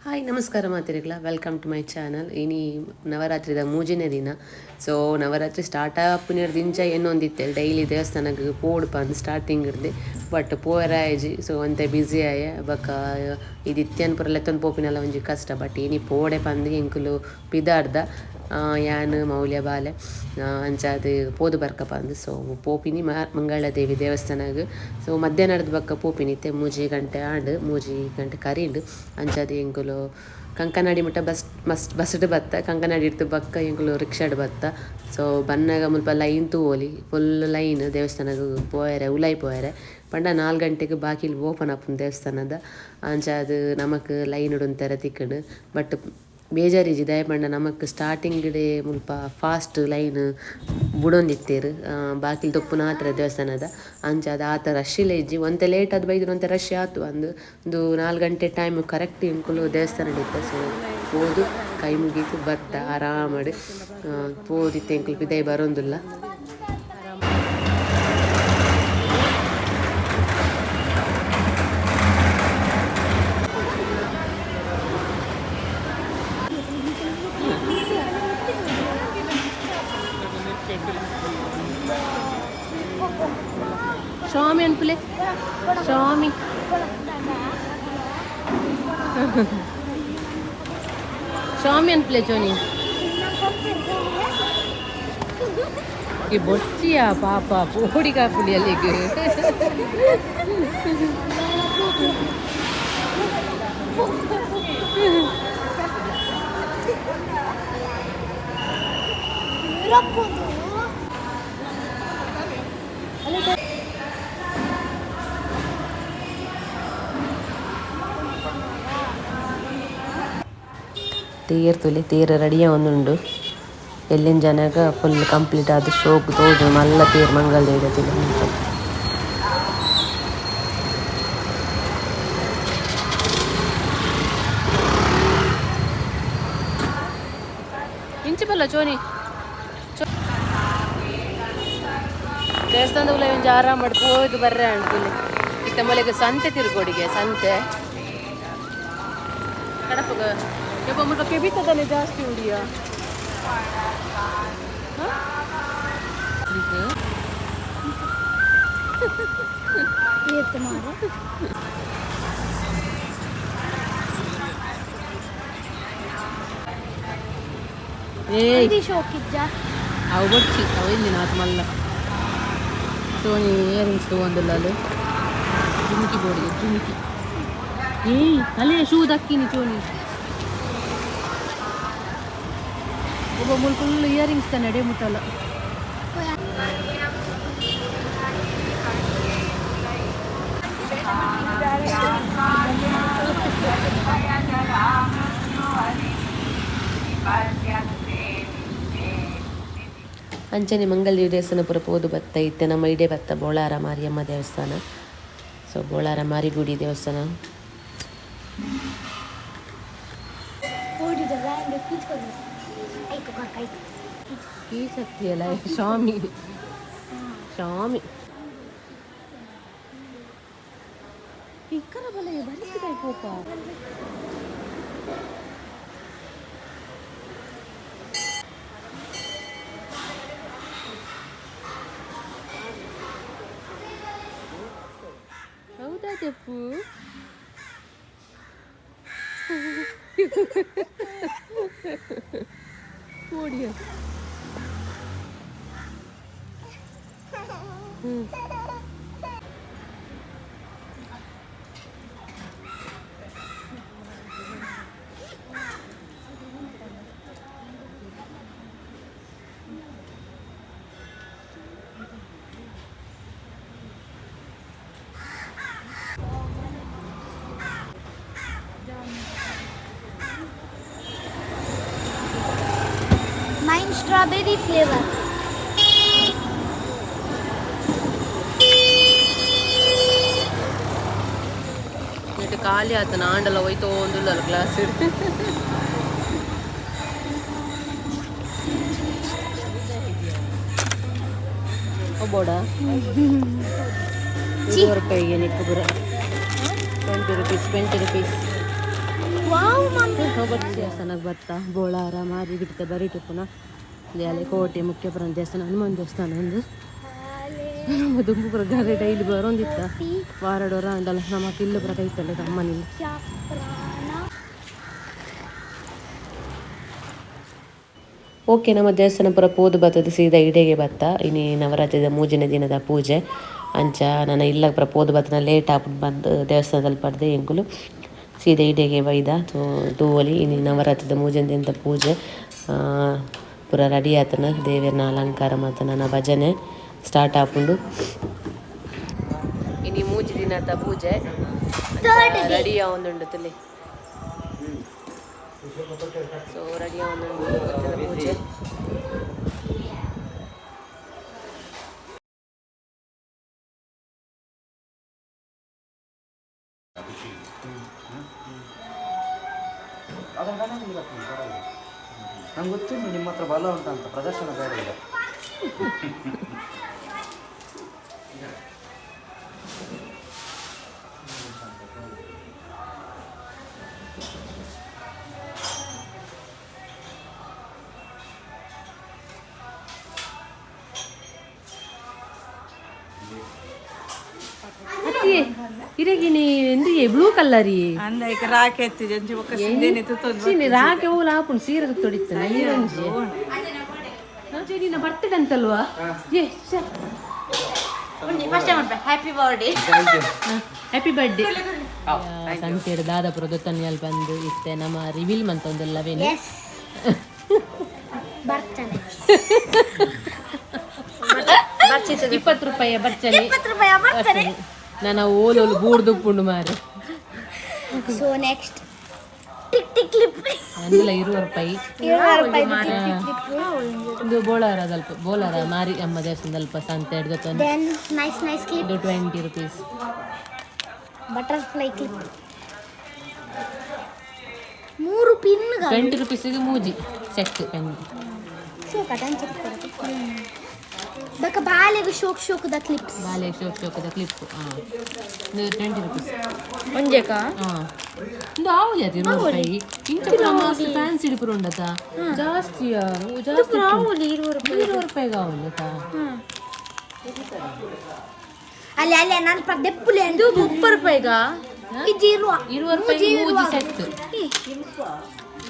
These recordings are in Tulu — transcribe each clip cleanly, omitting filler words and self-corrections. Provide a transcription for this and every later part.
ಹಾಯ್ ನಮಸ್ಕಾರ ಮಾತೆರೆಗ್ಲ, welcome to my channel. ಇನಿ ನವರಾತ್ರಿದ ಮೂಜನೇ ದಿನ. ಸೊ ನವರಾತ್ರಿ ಸ್ಟಾರ್ಟ್ ಆಪುನೆರ್ದಿಂಚ ಎನ್ನೊಂದಿತ್ತೆ ಡೈಲಿ ದೇವಸ್ಥಾನಗ್ ಪೋಡು ಪಂದ್ ಸ್ಟಾರ್ಟಿಂಗ್ ಇರ್ದೆ, ಬಟ್ ಪೋಯೆರೆ ಆಯಿಜಿ. ಸೊ ಒಂತೆ ಬ್ಯುಸಿ ಆಯೆ ಬೊಕ್ಕ ಇದಿತ್ಯನ್ ಪೂರ ಲೆತ್ತೊಂದು ಪೋಪಿನಲ ಒಂಜಿ ಕಷ್ಟ. ಬಟ್ ಇನಿ ಪೋಡೆ ಪಂದ್ ಎಂಕುಲು ಪಿದಾಡ್ದ, ಯಾನ್ ಮೌಲ್ಯ ಬಾಲೆ ಅಂಚಾದ್ ಪೋದು ಬರ್ಕ ಪಂದ್. ಸೊ ಪೋಪಿನಿ ಮಂಗಳಾದೇವಿ ದೇವಸ್ಥಾನಗ್. ಸೊ ಮಧ್ಯಾಹ್ನದ ಬೊಕ್ಕ ಪೋಪಿನಿ, ಇತ್ತೆ 3 ಗಂಟೆ ಆಂಡ್, 3 ಗಂಟೆ ಕರೀಂಡ್. ಅಂಚಾದ್ ಎಂಕುಲು ಕಂಕನಾಡಿ ಮುಟ್ಟ ಬಸ್ ಮಸ್ತ್ ಬಸ್ಡ್ ಬತ್ತ, ಕಂಕನಾಡಿ ಇಡ್ತು ಬೊಕ್ಕ ಎಂಕುಲು ರಿಕ್ಷಾಡ್ ಬತ್ತ. ಸೊ ಬನ್ನಗ ಮುಲ್ಪ ಲೈನ್ ತೂವೊಲಿ, ಫುಲ್ ಲೈನ್ ದೇವಸ್ಥಾನಗ್ ಪೋಯೆರೆ, ಉಲಾಯಿ ಪೋಯೆರೆ. ಪಂಡ 4 ಗಂಟೆಗೆ ಬಾಕಿಲ್ ಓಪನ್ ಆಪುಂಡು ದೇವಸ್ಥಾನದ. ಅಂಚಾದ್ ನಮಕ್ ಲೈನ್ ಉಂತೆರೆ ತಿಕ್ಕುಂಡು. ಬಟ್ ಬೇಜಾರಿಜ್ಜಿ, ದಾಯೆ ಪಂಡ ನಮಕ್ ಸ್ಟಾರ್ಟಿಂಗ್ ಡೇ ಮುಲ್ಪ ಫಾಸ್ಟ್ ಲೈನ್ ಬುಡೊಂದಿತ್ತೆರ್, ಬಾಕಿಲ್ ದೊಪ್ಪುನ ಆತ್ರ ದೇವಸ್ಥಾನದ. ಅಂಚಾದ್ ಆತ ರಶ್ ಇಲ್ಲ ಇಜ್ಜಿ, ಒಂತೆ ಲೇಟ್ ಆದ್ ಬೈದಿನ ಒಂತೆ ರಶ್ ಆತು ಅಂದ್. ಒಂದು 4 ಗಂಟೆ ಟೈಮ್ ಕರೆಕ್ಟ್ ಎಂಕುಲು ದೇವಸ್ಥಾನ ಇತ್ತ. ಸೊ ಪೋದು ಕೈ ಮುಗೀತು ಬತ್ತ ಆರಾಮಡ್ ಪೋದಿತ್ತೆ ಎಂಕುಲು ಪಿದೈ ಬರೋಂದುಲ್ಲ. ಸ್ವಾಮಿ ಅನ್ಪುಲೆ ಸ್ವಾಮಿ ಸ್ವಾಮಿ ಅನ್ಪುಲೆ ಚೋನಿ ಈ ಬೊಚ್ಚಿಯ ಪಾಪ ಪೋಡಿ ಕಾಪುಡಿ ಅಲ್ಲಿಗೆ. ತೇರ್ ತುಲೆ ತೇರ್ ರೆಡಿಯ ಒಂದುಂಡು, ಎಲ್ಲಿನ ಜನಗ ಫುಲ್ ಕಂಪ್ಲೀಟ್ ಆದ್ ಶೋಕ್ ತೋಜು ಮಲ್ಲ ತೇರ್ ಮಂಗಲ ದೇವಿದ ತುಲೆ. ಇಂಚಿ ಬಲ್ಲ ಚೋನಿ ದೇವಸ್ಥಾನದ ಉಲಯಿ ಒಂಜಿ ಆರಾಮ ಪೋದು ಬರ್ರೆ ಅಂಡ್ ತುಲೆ. ಇತ್ತೆ ಮೊಲೆಗ್ ಸಂತೆ ತಿರುಗೋಡಿಗೆ ಸಂತೆ ಕಡಪಗ ಯಪ್ಪ ಮುಲ್ಪ ಕೆಬಿತದನೆ ಜಾಸ್ತಿ ಉಂಡಿಯ. ಏಯ್ ಅವು ಬೊಡ್ಚಿ ಅವು ಇಂದಿನ ಆತ್ ಮಲ್ಲ ಸೋನಿ ಇಯರಿಂಗ್ಸ್ ತಗೊಂದಿಲ್ಲ ಅಲ್ಲಿ ಜುಮುಕಿ ಬೋಡಿಗೆ ಜುಮುಕಿ. ಏಯ್ ಅಲ್ಲೇ ಶೂ ದಕ್ಕಿನಿ ಚೋನಿ. ಒಬ್ಬ ಮುಲ್ ಫುಲ್ ಇಯರಿಂಗ್ಸ್ ತಾನೆ ಅಡೆ ಮುಟ್ಟಲ್ಲ. ಅಂಚನೆ ಮಂಗಲದೇವಿ ದೇವಸ್ಥಾನ ಪೂರ ಪೋದು ಬತ್ತ. ಇತ್ತೆ ನಮ್ಮ ಇಡೆ ಬತ್ತ ಬೋಳಾರ ಮಾರಿಯಮ್ಮ ದೇವಸ್ಥಾನ. ಸೊ ಬೋಳಾರ ಮಾರಿಗುಡಿ ದೇವಸ್ಥಾನ. ಈ ಶಕ್ತಿಯಲ್ಲ ಸ್ವಾಮಿ ಸ್ವಾಮಿ ಇಕ್ಕರ ಬಲ ಬಲಿಸಿದ ಪೋಪ. ಹೌದಾ ಜಪ್ಪು? ಓಡಿಯ Mine strawberry flavor. ನೆಟ್ ಖಾಲಿ ಆತನ ಆಂಡಲ ಹೋಯ್ತು ಒಂದುಲ್ಲ ಗ್ಲಾಸ್. ಬೋಡ 20 ರೂಪಾಯಿಗೆ ನಿಕ್ಕು ಪೂರ 20 ರುಪೀಸ್ 20 ರುಪೀಸ್. ವಾವ್. ದೇವಸ್ಥಾನಕ್ಕೆ ಬರ್ತಾ ಬೋಳಾರ ಮಾರಿ ಗಿಡದ ಬರಿ ಟುಪ್ಪುನ ಅಲೆ ಕೋಟೆ ಮುಖ್ಯ ಪ್ರಧಾನ ದೇವಸ್ಥಾನ, ಹನುಮಾನ್ ದೇವಸ್ಥಾನ ಒಂದು. ನಮ್ಮ ದುಂಬು ಪ್ರಕಾರ ಡೈಲಿ ಬರೋಂದಿತ್ತ ವಾರಡೋರ ಅಂಡಲ್ಲ ನಮ್ಮ ಕಿಲ್ಲು ಪುರ ಕೈತಲ್ಲ ಅಮ್ಮನಿಲ್ಲ. ಓಕೆ, ನಮ್ಮ ದೇವಸ್ಥಾನ ಪೂರ ಪೋದು ಬತ್ತದ ಸೀದಾ ಇಡೆಗೆ ಬತ್ತ. ಇನಿ ನವರಾತ್ರಿದ ಮೂಜನೇ ದಿನದ ಪೂಜೆ ಅಂಚ ನನ್ನ ಇಲ್ಲ ಪೂರ ಪೋದು ಬತ್ತನ ಲೇಟ್ ಆಪುಂಡು ಬಂದು ದೇವಸ್ಥಾನದಲ್ಲಿ ಪಡೆದು ಎಂಕುಲು ಸೀದಾ ಇಡೆಗೆ ಬೈದ. ಸೊ ತೂವೊಲಿ ಇನಿ ನವರಾತ್ರಿದ ಮೂಜನೇ ದಿನದ ಪೂಜೆ ಪೂರ ರೆಡಿ ಆತನ, ದೇವೆರ್ನ ಅಲಂಕಾರ ಮಾತನ ನನ್ನ ಭಜನೆ ಸ್ಟಾರ್ಟ್ ಆಪುಂಡು. ಇನಿ ಮೂಜಿ ದಿನದ ಪೂಜೆ ರೆಡಿ ಆವೊಂದುಂಡು ತುಲೆ. ಸೊ ರೆಡಿ ಆವೊಂದುಂಡು ಪೂಜೆ. ನಂಗೆ ಗೊತ್ತಿಲ್ಲ ನಿಮ್ಮ ಹತ್ರ ಬಲ ಉಂಟಂತ, ಪ್ರದರ್ಶನ ಬೇಡ ಈಗ. ಅತ್ತಿಯೇ ಇರಗಿನಿ ಎಂದಿಯೇ ಬ್ಲೂ ಕಲ್ಲರಿ ಅಂದೈಕ ರಾಕೆ ಎತ್ತಿದೆ ಅಂಚೆ ಬೊಕ್ಕ ಸಿಂದೇನೆ ತುತ್ತೊಂದು. ಚೀನಿ ರಾಕೆ ಓಲ ಆಪುಂಡು ಸೀರೆ ತೊಡಿತಾನೆ ಐರಂಜಿ ನಿನ್ನ ಬರ್ತಡೆ ಅಂತಲ್ವಾ? ಏ happy birthday. Happy birthday. ಸಂತೇಡು Dadapura ದೊತ್ತನಿಯಲ್ಲಿ ಬಂದು ಇತ್ತೆ ನಮ್ಮ ರಿವೀಲ್ ಮಂತ ಒಂದೆಲ್ಲವೇನು. ಎಸ್, ಬರ್ತಾನೆ. 20 ರೂಪಾಯಿಯ ಬರ್ಚನೆ. 20 ರೂಪಾಯಿ ಬರ್ತಾನೆ. ನಾನು ಓಲೋಲು ಬೂರ್ದುಪ್ಪುಂಡು ಮಾರೆ. So next tick tick clip. ಅಂದಲ 20 ರೂಪಾಯಿ. 20 ರೂಪಾಯಿ ಟಿಕ್ ಟಿಕ್ ಕ್ಲಿಪ್. ಒಂದು ಬೋಳಾರ ಅಲ್ಪ ಬೋಲಾರ ಮಾರಿ ಅಮ್ಮ ದೇವಸ್ಥಾನದ ಅಲ್ಪ ಸಂತೆ ಹಿಡ್ದು. Then nice nice clip. ಇದು 20 ರುಪೀಸ್. ಬಟರ್ಫ್ಲೈ ಕ್ಲಿಪ್, ಮೂರು ಪಿನ್. 20 ರುಪೀಸಿಗೆ ಮೂಜಿ ಸೆಟ್ ಪೆನ್. ಶೋಕ ಟಂಚ್ ಬಕ ಬಾಲೆಗ್ ಶೋಕ್ ಶೋಕದ ಕ್ಲಿಪ್ಸ್. ಬಾಲೆ ಶೋಕ್ ಶೋಕದ ಕ್ಲಿಪ್, ಹಾಂ, ಇದು 20 ರುಪೀಸ್. ಒಂಜೆಕ. ಹಾಂ, ಇದು ಆವುಜಿ ಅದು 20 ರೂಪಾಯಿ. ಇಂಚ ಪೂರ ಮಸ್ತ್ ಫ್ಯಾನ್ಸಿ ಪೂರ ಉಂಡತ, ಜಾಸ್ತಿ ಜಾಸ್ತಿ. ಆವುಲಿ 20 ರೂಪಾಯಿ. 20 ರೂಪಾಯಿಗೆ ಆವುಲತ. ಅಲ್ಲಿ ಅಲ್ಲಿ ನಾನು ದೆಪ್ಪುಲೆ. ಇದು 30 ರೂಪಾಯಿಗ. ಇದು ಇರುವ. 20 ರೂಪಾಯಿ ಮೂಜಿ ಸೆಟ್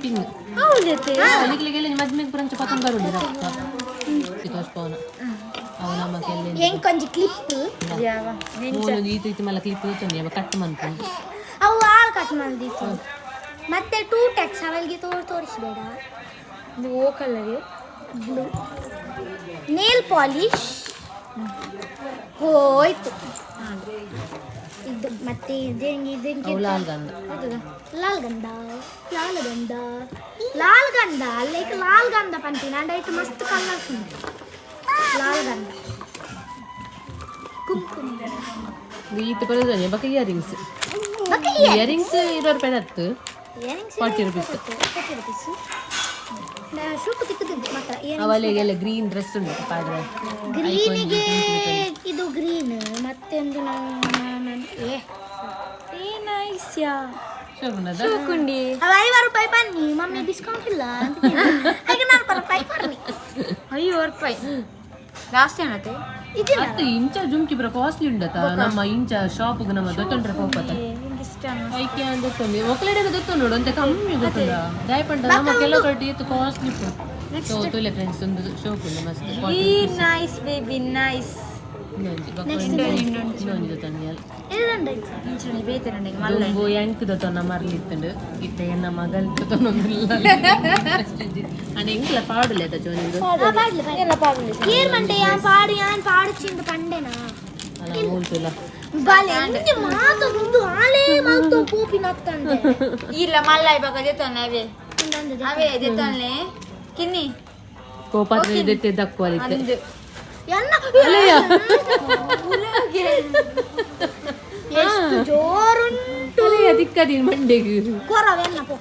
ಪಿನ್. ಹೌದೈತೆ. ನಿಗ್ಲಿಗೆಲ್ಲ ಮದ್ಮೆಗೆ ಪುರಂಚ ಪತಂಗ ಬರುಂಡು ತೋರ್ಸ್ಪವನ ಅವು ನಮ್ಮ ಕೆಲ್ಲೆ. ಎಂಕೊಂಜಿ ಕ್ಲಿಪ್. ಯಾವ? ಮೂಲೊಂದು ಈತ ಈತ ಮಲ್ಲ ಕ್ಲಿಪ್ ತೊಂದು ಯಾವ ಕಟ್ ಮಂತು. ಅವು ಆಲ್ ಕಟ್ ಮಾಡಿತ್ತು. ಮತ್ತೆ ಟೂ ಟ್ಯಾಕ್ಸ್ ಅವಳಿಗೆ ತೋರಿಸಬೇಡ. ಇದು ಓ ಕಲರ್. ಬ್ಲೂ ನೇಲ್ ಪಾಲಿಶ್ ಹೋಯ್ತು ಇದು. ಮತ್ತೆ ಇದು ಹೆಂಗೆ, ಇದು ಹೆಂಗೆ? ಅವು ಲಾಲ್ ಗಂಧ. ಲಾಲ್ ಗಂಧ, ಲಾಲ್ ಗಂಧ, ಲಾಲ್ ಗಂಧ. ಲೈಕ್ ಲಾಲ್ ಗಂಧ ಪಂಪಿನ ಅಂಡ್ ಐಟ್ ಮಸ್ತ್ ಕಲರ್ಸ್ ಉಂಟು. ಲಾಲ್ ಗಂಧ ಕುಂಕುಮ. ಇದು ಈತ ಬರೋದು ಬಕ ಇಯರಿಂಗ್ಸ್. ಬಕ. ಇಯರಿಂಗ್ಸ್ 20 ರೂಪಾಯಿ ಹತ್ತು. ಇಯರಿಂಗ್ಸ್. 40 ರುಪೀಸ್. 40 ರುಪೀಸ್. ಶುಕ್ ತಿಕ್ಕುದಿದ್ದು ಮಾತ್ರ. ಅವಲಿಗೆಲ್ಲ ಗ್ರೀನ್ ಡ್ರೆಸ್ ಉಂಟು ಪಾಡ್ರೆ. ಗ್ರೀನಿಗೆ ಇದು ಗ್ರೀನ್. ಮತ್ತೊಂದು ನಾವು ಏ ಏ ನೈಸ್ ಯಾ. ಶೋಕುಂಡದ. ಕುಂಡಿ. ಅವ 50 ರೂಪಾಯಿ ಬನ್ನಿ ಮಮ್ಮಿ, ಡಿಸ್ಕೌಂಟ್ ಇಲ್ಲ ಅಂತ. ಹಾಗೆ 40 ರೂಪಾಯಿ ಕೊಡ್ರಿ. 50 ರೂಪಾಯಿ ಜಾಸ್ತಿ ಏನತ್ತೆ. ಇದಿಲ್ಲ. ಅತ್ತು ಇಂಚ ಜುಮ್ಕಿ ಬರ ಕಾಸ್ಟ್ಲಿ ಉಂಡತ. ನಮ್ಮ ಇಂಚ ಶಾಪ್ಗೆ ನಮ್ಮ ದೊತ್ತೊಂಡ್ರೆ ಪೋಪತ. ಇಷ್ಟ. ಐಕೆ ದೊತ್ತೊಂದು ಒಕ್ಕಲೆಡೆ ದೊತ್ತೊಂಡು ನೋಡು ಅಂತ ಕಮ್ಮಿ ಗೊತ್ತುಂಡ ದಾಯಪಂಡ ನಮ್ಮ ಕೆಲವು ಕಡೆ ಇತ್ತು ಕಾಸ್ಟ್ಲಿ. ಸೊ ತುಲೆ ಫ್ರೆಂಡ್ಸ್, ಒಂದು ಶೋಕ್ ಉಂಡು ಮಸ್ತ್. ಈ ನೈಸ್ ಬೇಬಿ, ನೈಸ್. ಇನ್ನೊಂಜಿ ಇನ್ನೊಂಜಿ ದೊತ್ತೊಂದು. ಇಂಚನೆ ಬೇತೆ ನಂಗೆ ಮಲ್ಲ. ದುಂಬು ಎಂಕ್ ದೊತ್ತೊನ್ನ ಮರ್ಲಿ ಇತ್ತುಂಡು, ಇತ್ತೆ ಎನ್ನ ಮಗಲ್ ದೊತ್ತೊಂದಿಲ್ಲ ಅಂಡ್ ಎಂಕ್ಲ ಪಾಡುಲೆ ಅದ ಜೋನಿಂದು. ಏರ್ ಮಂಡೆ ಯಾನ್ ಪಾಡು, ಯಾನ್ ಪಾಡುಚಿಂದು ಪಂಡೆನಾ? ಅಲ್ಲ ಮೂಲ್ತುಲ. ಬಾಲೆ ಇಂಜಿ ಮಾತ ಒಂದು ಆಲೇ ಮಾತು ಪೋಪಿನ ಅತ್ತಂದೆ. ಇಲ್ಲ ಮಲ್ಲ ಇವಾಗ ದೇತೊನ್ನೆ ಅವೇ. ಅವೇ ದೇತೊನ್ನೆ ಕಿನ್ನಿ. ಕೋಪಾತ್ರ ದೆತ್ತೆ ದಕ್ಕುವಲಿತ್ತೆ. ಅಂದು. ಎನ್ನ ಎಷ್ಟು ಜೋರುಂಟು. ದಿಕ್ಕದಿನ ಮಂಡೆಗೆ. ಕೊರವೆನ್ನ ಪೋ.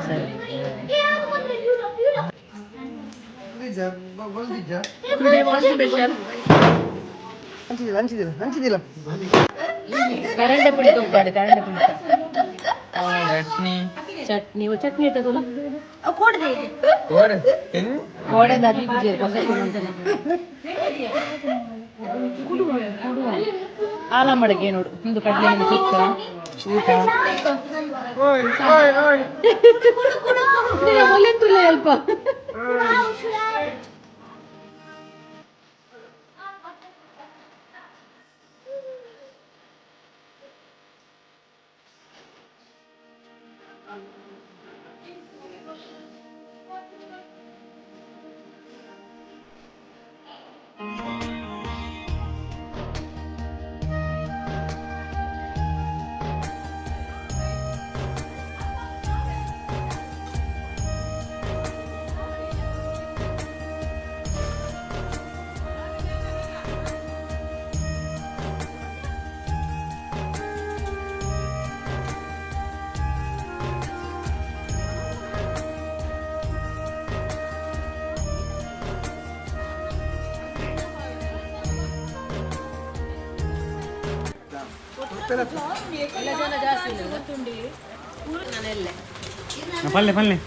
ಸರಿ. ಕರಂಡೆ ಪುಡಿ ತುಂಪಾಡು, ಕರಂಡೆ ಪುಡಿ. ಚಟ್ನಿ ಚಟ್ನಿ ಚಟ್ನಿ ಇರ್ತದಲ್ಲ ಕೋಡೆ ಆಲಮಡಗೆ ನೋಡು ಇಂದು ಕಡಲೆ ಸುಕ್ಕ ಊಟ ಅಲ್ಪ.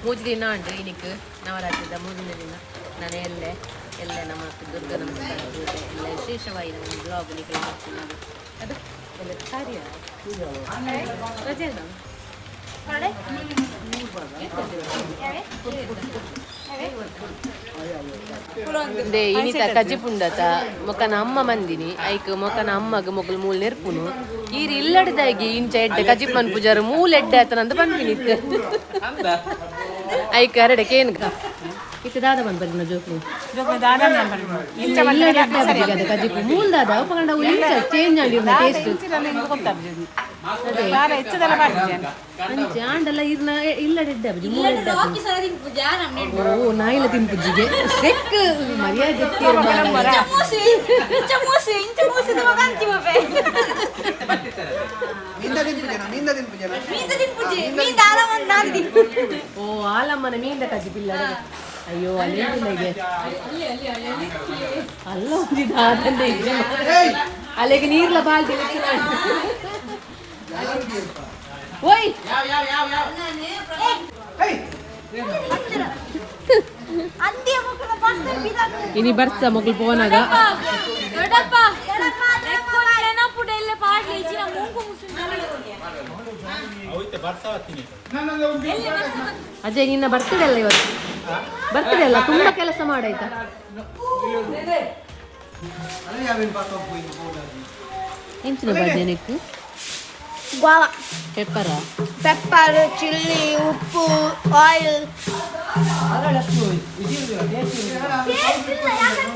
ಮೂಜಿ ದಿನ ಉಂಟು ಇನಿಕ್ ನವರಾತ್ರಿದ ಮೂಜಿನ ದಿನ. ನಾನು ಎಲ್ಲೆ ಎಲ್ಲೆ ನಮ್ಮ ದುರ್ಗ ನಮಸ್ಕಾರ ಪೂಜೆ ಎಲ್ಲ ವಿಶೇಷವಾಗಿ ನಮ್ಮ ಬ್ಲಾಗ್ ನಿಖಿಲ್ ಮಾಡ್ತೀನಿ. ಅದು ಎಲ್ಲ ಕಾರ್ಯ ರಜೆ. ಇನಿತ ಕಜಿಪುಂಡತ ಮೊಕನ ಅಮ್ಮ ಮಂದಿನಿ ಐಕ್ ಮೊಕನ ಅಮ್ಮಗ ಮೊಗಲು ಮೂಲ ನೆರ್ಪುನು ಈರ್ ಇಲ್ಲಡ್ದಾಗಿ ಇಂಚ ಎಡ್ಡೆ ಕಜಿಪನ್ ಪೂಜಾರು ಮೂಲ ಎಡ್ಡೆ ಆತನಂತ ಪನ್ಪಿನಿ ಐಕ್ ಅರಡೆ ಕೇನ್ಗ ಇತ್ತೆ ದಾದ ಬಂದ್ ಜೋಕ್ಲು ಕಜಿಪು ಮೂಲ ದಾದ ಉಪಕಂಡ ಇಂಚ ಚೇಂಜ್ ಆಗಿರ್ನ ಟೇಸ್ಟ್ ಅಂಚೆ ಆಂಡಲ ಇರ್ನ ಇಲ್ಲಡೆಡ್ಡೆ ಅಬುಜಿ ಮೂಲ ಎಡ್ಡೆ. ಓ ನಾಯಿಲ ತಿನ್ಪುಜ್ಜಿಗೆ ಸೆಕ್ ಮರ್ಯಾದೆ ಓ ಆಲಮ್ಮನ ಮೀಂದ ಕಜಿಪಿಲ್ಲ. ಅಯ್ಯೋ ಅಲ್ಲಿ ಅಲ್ಲ ಒಂಜಿ ದಾದಂಡೆ ಅಲ್ಲಿಗೆ ನೀರ್ಲ ಬಾಲ್ದಿ ಓಯ್ ಇನಿ ಬರ್ಸ ಮೊಗ್ಲು ಪೋನಾಗ. ದೊಡ್ಡಪ್ಪ, ನೆನಪುಡೆಲ್ಲ ಪಾಡ್ಲಿ ಇಜ್ಜಿನ ಮೂಂಕು ಮುಸುಂಡು. ಅಜಯ್, ನಿನ್ನ ಬರ್ತಡೆ ಅಲ್ಲ ಇವತ್ತು? ಬರ್ತಡೆ ಅಲ್ಲ, ತುಂಬಾ ಕೆಲಸ ಮಾಡಾಯ್ತಾ? ಎಂಚಿನ ಬಜ್ಜೆನಿಕ್? ಗ್ವಾವಾ. ಪೆಪ್ಪರ? ಪೆಪ್ಪರ್, ಚಿಲ್ಲಿ, ಉಪ್ಪು, ಆಯಿಲ್. ಅದ್ರಲ್ಲಿ ಅಷ್ಟು ಇದಿರುವುದಿಲ್ಲ, ಟೇಸ್ಟ್ ಇರುವುದಿಲ್ಲ.